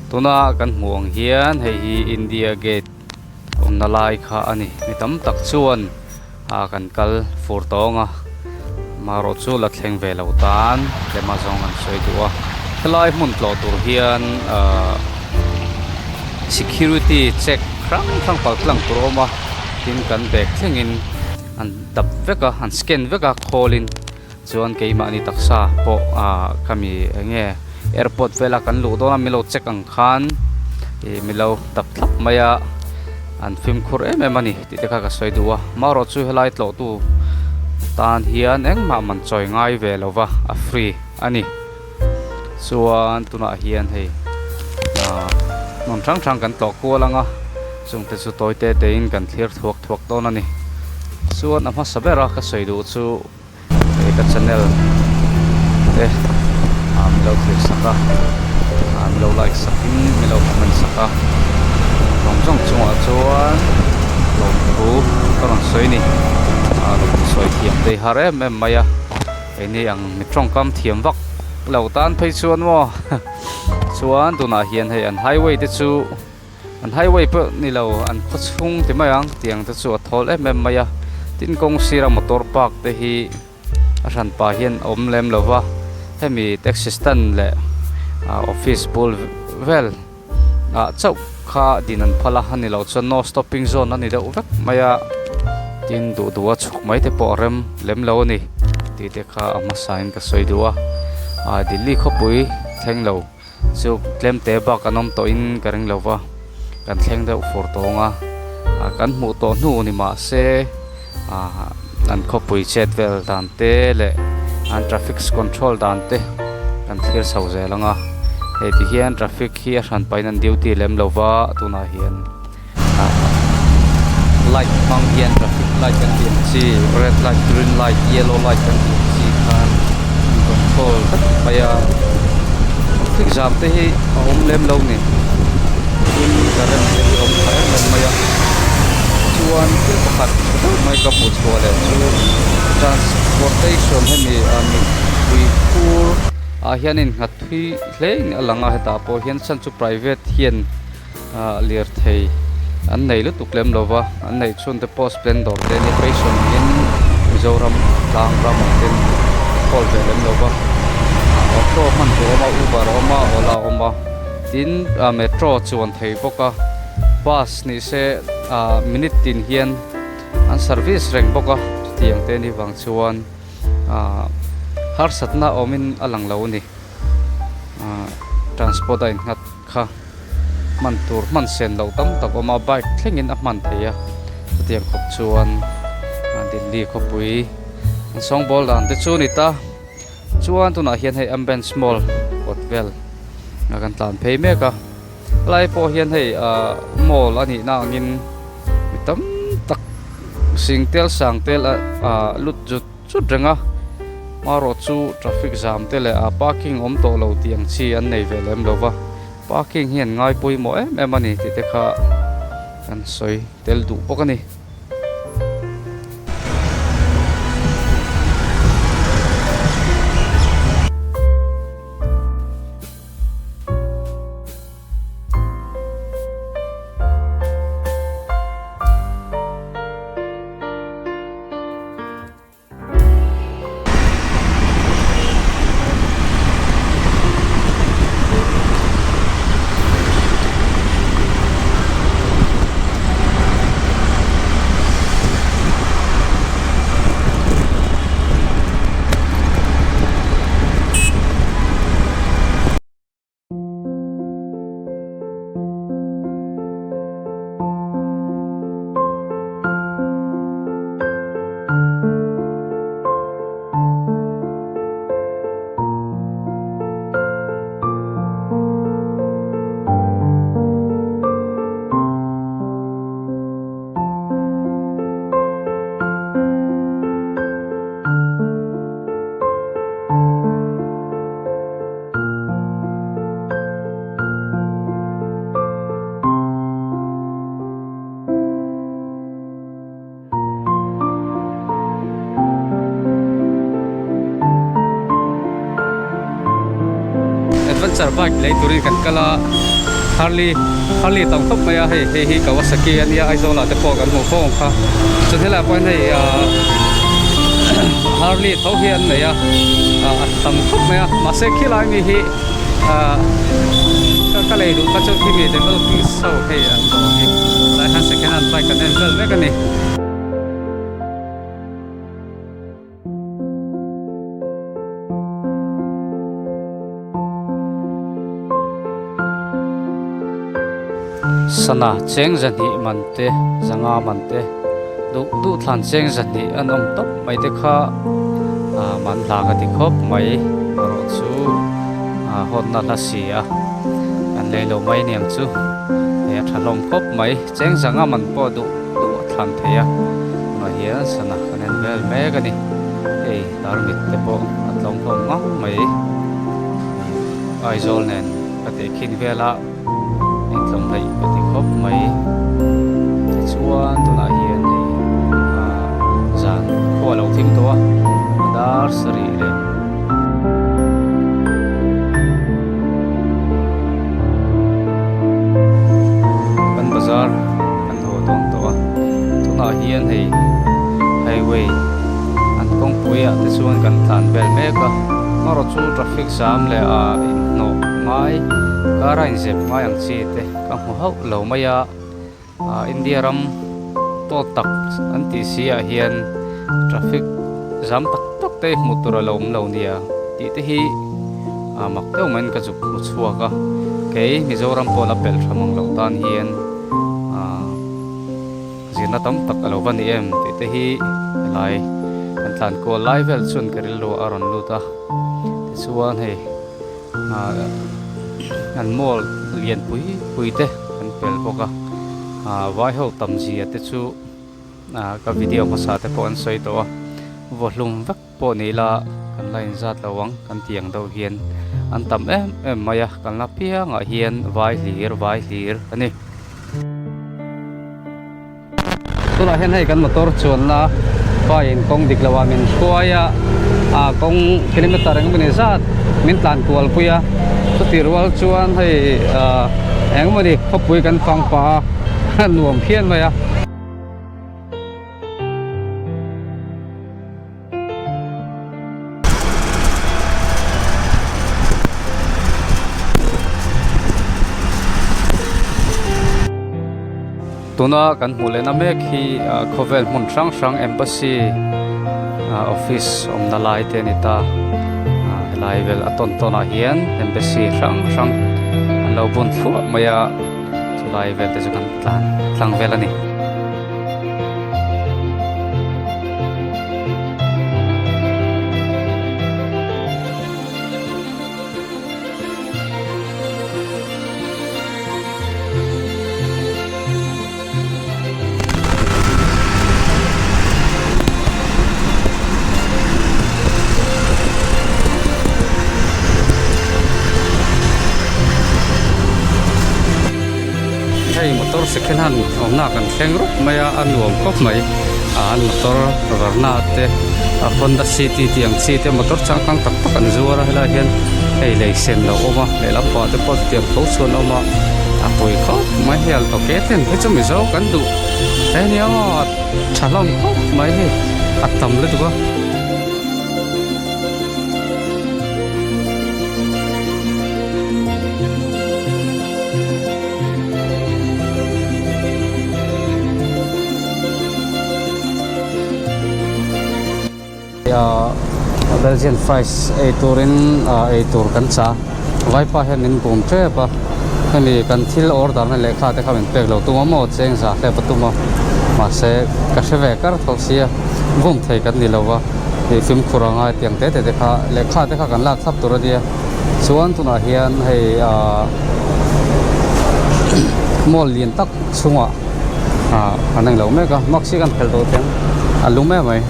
Tuna kan hmuh ang hian hei hi India Gate awmna lai kha a ni. Mi tam tak chuan ah kan kal fur tawng a, marawh chu la thleng ve lo tan tlema zawng an sawi duh a. Helai hmun tlawh tur hian ah security check hrang hrang pal tlang tur a awm a, tin kan bag thlengin an dap vek a, an scan vek a khawlin. Chuan keimahni taksa pawh ah khami eng nge airport vela kan luh dawn a milo check ang khan ih milo dap thlap mai a an fimkhur em em a ni tih te kha ka sawi duh a marawh chu helai tlawh tu tan hian engmah man chawi ngai ve lo va a free a ni chuan tunah hian hei ah hmun hrang hrang kan tlawh kual ang a chung te chu tawi te te in kan thlir thuak thuak dawn a ni chuan a hmasa ber a ka sawi duh chu. Hei ka channel te ah min lo thlir sak a ah min lo like sak in min lo comment sak a zawng zawng chungah chuan lawmthu ka rawn sawi a ni ah lawmthu sawi thiam te i har em em mai a keini ang mi tawngkam thiam vak lo tan phei chuan maw chuan tunah hian hei an highway te chu. An highway pawh ni lo an khaw chhung ti mai ang tiang te chu a thawl em em mai a tin kawng sira motor park te hi a hran pah hian a awm lem lo va hemi taxi stand leh ah office bul vel ah chauh kha din an phal a a ni loh chuan no stopping zone a ni deuh vek mai a tin duh duh a chhuk mai te pawh a rem lem lo a ni tih te kha a hmasa in ka sawi duh a ah Delhi khawpui thleng lo. Chu tlem te bak an awm tawh in ka ring lo va, kan thleng deuh fur tawng a, ah kan hmuh tawh hnu ni mah se ah an khawpui chet vel dan te leh an traffic control dan te kan thlir chho zel ang a, hei ti hian traffic hi a hran pahin an duty lem lo va tunah hian. Light hmang hian traffic light kan tih ang chi red light green light yellow light kan tih ang chi khan an control vek mai a traffic jam te hi a awm lem lo ni tin current te hi a awm tha em em mai a chuan thil pakhat tha deuh mai ka hmuh chhuah leh chu transportation hemi ah mipui phur ah hian innghat thui hle in a lang a hetah pawh hian chhan chu private hian. Ah lirthei an nei lutuk lem lo va an neih chhun te pawh splendor te ania passion angin Mizoram tlang ram ang ten a khawl ve lem lo va auto hman tur a awm a uber a awm a ola a awm a tin ah metro chuan thei bawk a bus ni se ah minute tin hian an service reng bawk a chutiang te ni vang chuan ah harsatna awmin a lang lo a ni ah transport a innghat. Kha hman tur hman sen loh tam tak awm a bike thlengin a hman thei a chutiang khawp chuan Delhi khawpui an sawngbawl dan te chu a ni ta chuan tunah hian hei Ambience Mall kawt vel a kan tlan phei mek a helai pawh hian hei ah mall a nih na angin mi tam tak sing tel sang tel ah lut zut Chut reng a, marawh chu traffic jam te leh a parking awm tawh lo tih ang chi an nei ve lem lo va, parking hi an ngai pawimawh em em a ni tih te kha kan sawi tel duh bawk a ni. Adventure bike lei turin kan kal a. Harley Harley tam khawp mai a hei hei hi Kawasaki a nia Aizawl ah te pawh kan hmuh fo ang kha chuan helaiah pawh hian hei ah Harley tho hi an nei a ah a tam khawp mai a mahse khilai mi hi ah ka ka lei duh kha chu khimi Devil Kings ho hei an dawr hi tlai hian second hand bike an en vel vek a ni. Sana cheng zahnih man te zanga man te duh duh thlan cheng zahnih an awm tawp mai te kha ah man hla ka ti khawp mai erawh chu ah hawtna hla si a an lei lo mai aniang chu hei a tha hlawm khawp mai cheng zanga man pawh duh duh a thlan thei a tunah hian sana kan en vel mek a ni hei tarmit te pawh a tlawm hlawm ngang mai Aizawl nen ka teh khin vel a engtlawm hleih ka ti khawp mai tichuan tunah hian hei ah zan khua a lo thim tawh a dar sarih leh. Kan bazar kan haw dawn tawh a tunah hian hei highway an kawngpui ah te chuan kan tlan vel mek a amaherawh chu traffic jam leh ah inhnawh ngai car a inzep ngai ang chi te ka hmu hauh lo mai a ah India ram tawt tak an tih si ah hian traffic jam tak tak te hmuh tur a lo awm lo nia tih te hi ah mak deuh maiin ka zuk hmu chhuak a kei Mizoram pawh la pelh tha mang loh tan hian ah zirna tam tak a lo va ni em tih te hi helai kan tlan kual lai vel chuan ka rilru a rawn lut a tichuan hei ah an mall lian pui pui te kan pel bawk a ah vai ho tam zia te chu ah ka video hmasa te pawh an sawi tawh a vawhlum vek pawh ni ila kan la inzat lo ang kan tih ang deuh hian an tam em em mai a kan la piangah hian vai hlir vai hlir a ni. Tunah hian hei kan motor chuanna pa in kawng dik loh ah min hruai a ah kawng kilometer eng emawni zat min tlan kual pui a chutih rual chuan hei ah eng emawni khawpui kan fang pah a nuam phian mai a. Tuna kan hmuh lehna mek hi khawvel hmun hrang hrang embassy office awmna lai te a ni ta helai vel a tawn tawn ah hian embassy hrang hrang an lo bun thluah mai a chulai vel te chu kan tlan tlang vel a ni. Hei motor second hand awmna kan thleng rup mai a a nuam khawp mai an motor verna te a Honda City tih ang chi te motor changkang tak tak an zuar a helai hian hei lei sen lo awm a lehlam pah te pawh chutiang tho chuan a awm a a pui khawp mai hei alto ke ten phei chu mizo kan duh hle nia maw a tha hlawm khawp mai hei a tam lutuk a. Belgian fries ei turin ei tur kan chah vaipa hian min bum tep a hemi kan thil order na lehkha te kha min pek lo tum a maw cheng zah hlep a tum a mahse ka hre ve kar tho sia bum thei kan ni lo va ih fimkhur a ngai tiang te te te kha lehkha te kha kan lak thlap tur a nia chuan tunah hian hei ah mall lian tak chhungah ah an englo mek a mask hi kan phelh tawh teng a lum em mai.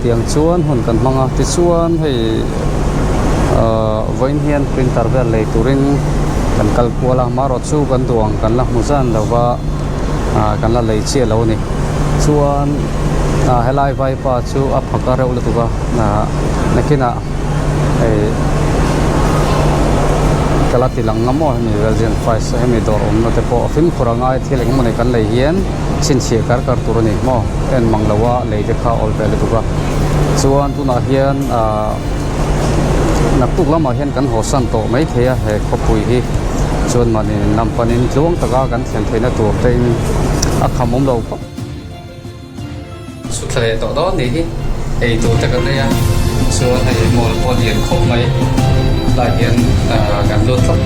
Tiang chuan hun kan hmang a tichuan hei ahh vawiin hian printer vel lei turin kan kal kual a amaherawh chu kan duh ang kan la hmu zan lo va ah kan la lei chiah lo a ni chuan ah helai vaipa chu a phaka reuh lutuk a ah nakinah hei. Ka la ti lang ngam aw hemi Belgian fries hemi dawr awmna te pawh a fimkhur a ngai thil engemaw nei kan lei hian chhinchhiah kar kar tur a ni maw en mang lo a lei te kha awl ve lutuk a chuan tunah hian ahh naktuk lamah hian kan haw san tawh mai thei a he khawpui hi chuan mahni lam panin tluang taka kan thlen theihna tur te in a kham awm lo khawp. Chhut thla leh tawh dawn nih hi ei tur te kan nei a chuan hei mall pawh lian khawp mai tlai hian kan lut tlat.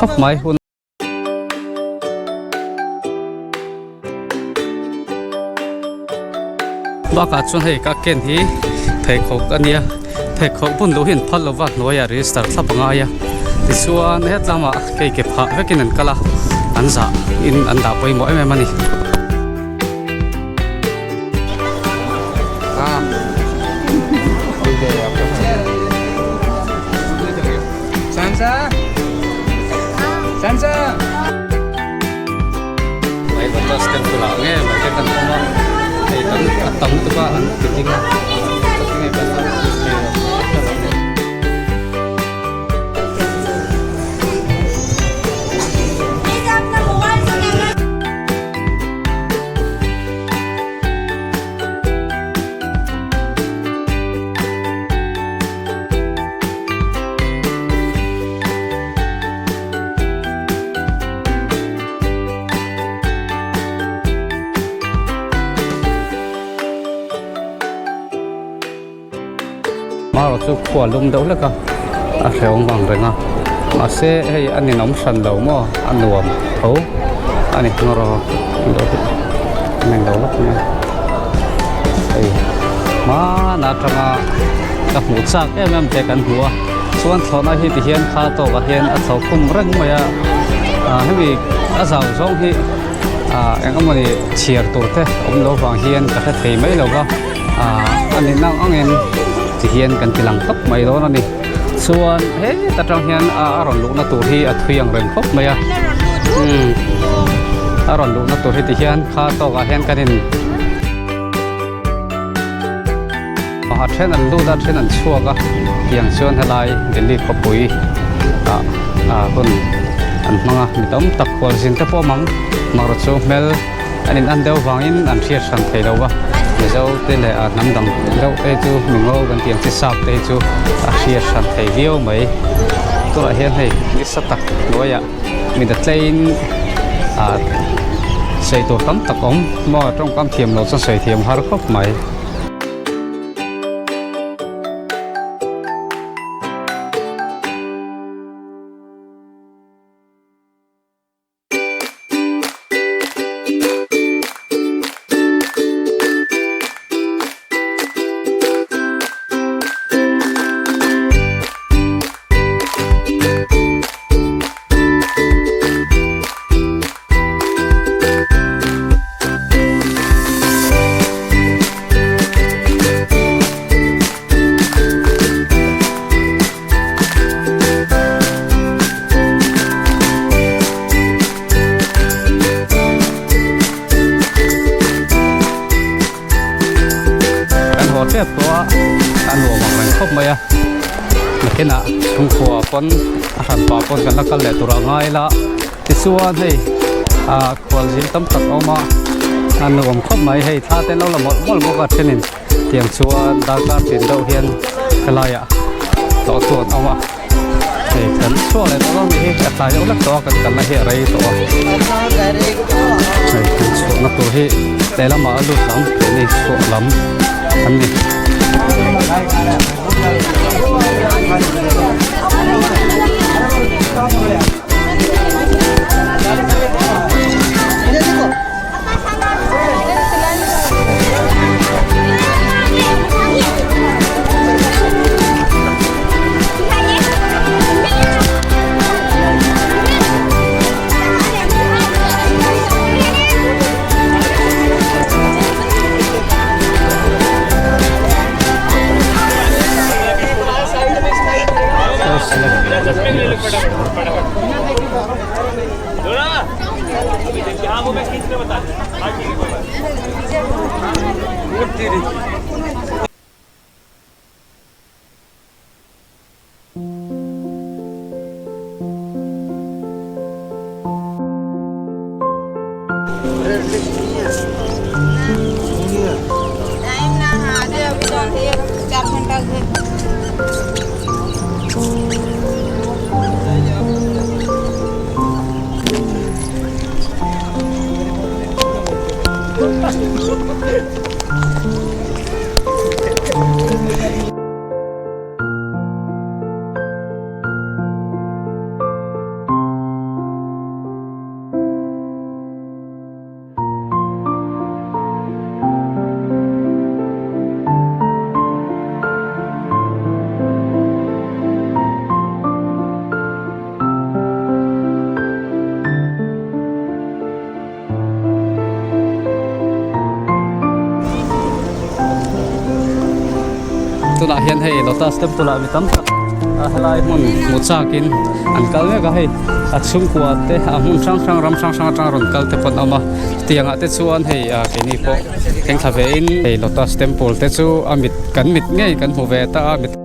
khawp mai hun. Bakah chuan hei ka ken hi pheikhawk a nia pheikhawk bun loh hi an phal lova hnuaiah register thlap a ngai a tichuan hetlamah kei ke phah vekin an kal a an zah in an dah pawimawh em em a ni. Mai lotus temple ah nge mai te kan awm a hei tam a tam lutuk a an ti ding a Marawh chu khua lum deuh hlek a a hrehawm vang reng a mahse hei a ninawm hran lo maw a nuam tho a ni ngaw englo lawk mai hei hmanah atanga ka hmuh chak em em te kan hmu a chuan thlawhna hi ti hian kha tawkah hian a chho khum reng mai a ah hemi a zau zawng hi ah eng emawni chhiar tur te awm loh vang hian ka hre thei mai lo va ah a ni nang angin ti hian kan ti lang tawp mai dawn a ni chuan heta tang hian a rawn luhna tur hi a thui ang reng khawp mai a umm a rawn luhna tur hi ti hian kha tawkah hian kan in a then an lut a then an chhuak a tiang chuan helai Delhi khawpui ah ah hun an hmang a mi tam tak khualzin te pawh mang makro chu hmel an in an deuh vangin an hriat hran thei lo va Mizo te leh a hnam dang deuh te chu mingo kan tih ang chi sap te hi chu a hriat hran thei viau mai tunah hian hei nisa tak hnuaiah mi ta tleiin ah sawi tur tam tak awm maw tawngkam thiam loh chuan sawi thiam har khawp mai. Kan haw tep tawh a a nuam ang reng khawp mai a nakinah chhungkua pawn a hran pah pawn kan la kal leh tur a ngai la tichuan hei ah khualzin tam tak a awm a a nuam khawp mai hei thla te an lo la mawlh mawlh bawk a thenin tiang chuan darkar tin deuh hian helaiah tlawh chu an awm a hei kan chhuak leh tawh dawn hi a tlai deuh hlek tawh a kan kalna hi a rei tawh a hei kan chhuahna tur hi lehlamah a lut lam keini chhuah lam an ni. Tunah hian hei Lotus Temple ah mi tam tak a helai hmun hmu chakin an kal mek a hei a chhungkua te a hmun hrang hrang ram hrang hrang atanga rawn kal te pawh an awm a chutiangah te chuan hei ah keini pawh thleng thla ve in hei Lotus Temple te chu a mit kan mit ngei kan hmu ve ta a mit.